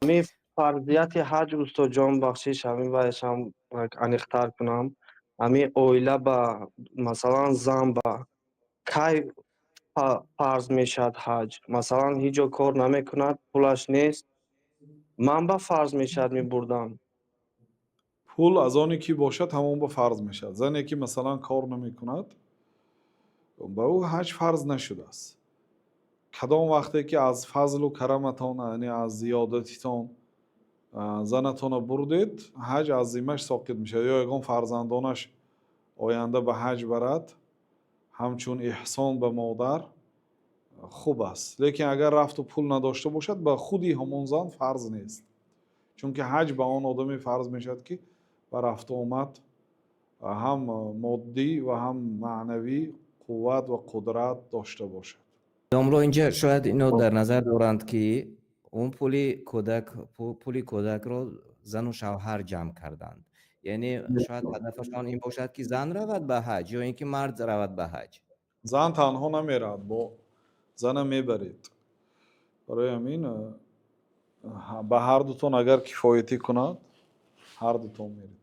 Ҳамин фарзияти ҳаҷ, устодҷон, бахшиш, ҳамин вайшам аниқтар кунам. Ҳамин оила ба, масалан, зан ба кай фарз мешавад ҳаҷ? Масалан, ҳеҷ ҷо кор намекунад, пулаш нест, ман ба фарз мешавад мебурдам? Пул аз оне ки бошад, ҳамон ба фарз мешавад. Зане ки, масалан, кор намекунад, ба ӯ ҳаҷ фарз нашудааст. Кадом вақте ки аз фазлу караматон, яъне аз зиёдатитон, занатонро бурдед, ҳаҷ аз зиммаш соқит мешавад. Ё ягон фарзандонаш оянда ба ҳаҷ барад, ҳамчун эҳсон ба модар хуб аст. Лекин агар рафту пул надошта бошад, ба худи ҳамон зан фарз нест, чунки ҳаҷ ба он одаме фарз мешавад, ки ба рафту омад ҳам моддӣ ва ҳам маънавӣ қувват ва қудрат дошта бошад. Домло, инҷа шояд ино дар назар доранд, ки он пули кӯдак, пули кӯдакро зану шавҳар ҷамъ карданд. Яъне шояд ҳадафашон ин бошад, ки зан равад ба ҳаҷ ё ин ки мард равад ба ҳаҷ. Зан танҳо намеравад, бо зана мебаред. Барои ҳамин ба ҳар дутон агар кифоятӣ кунад, ҳар дутон меред.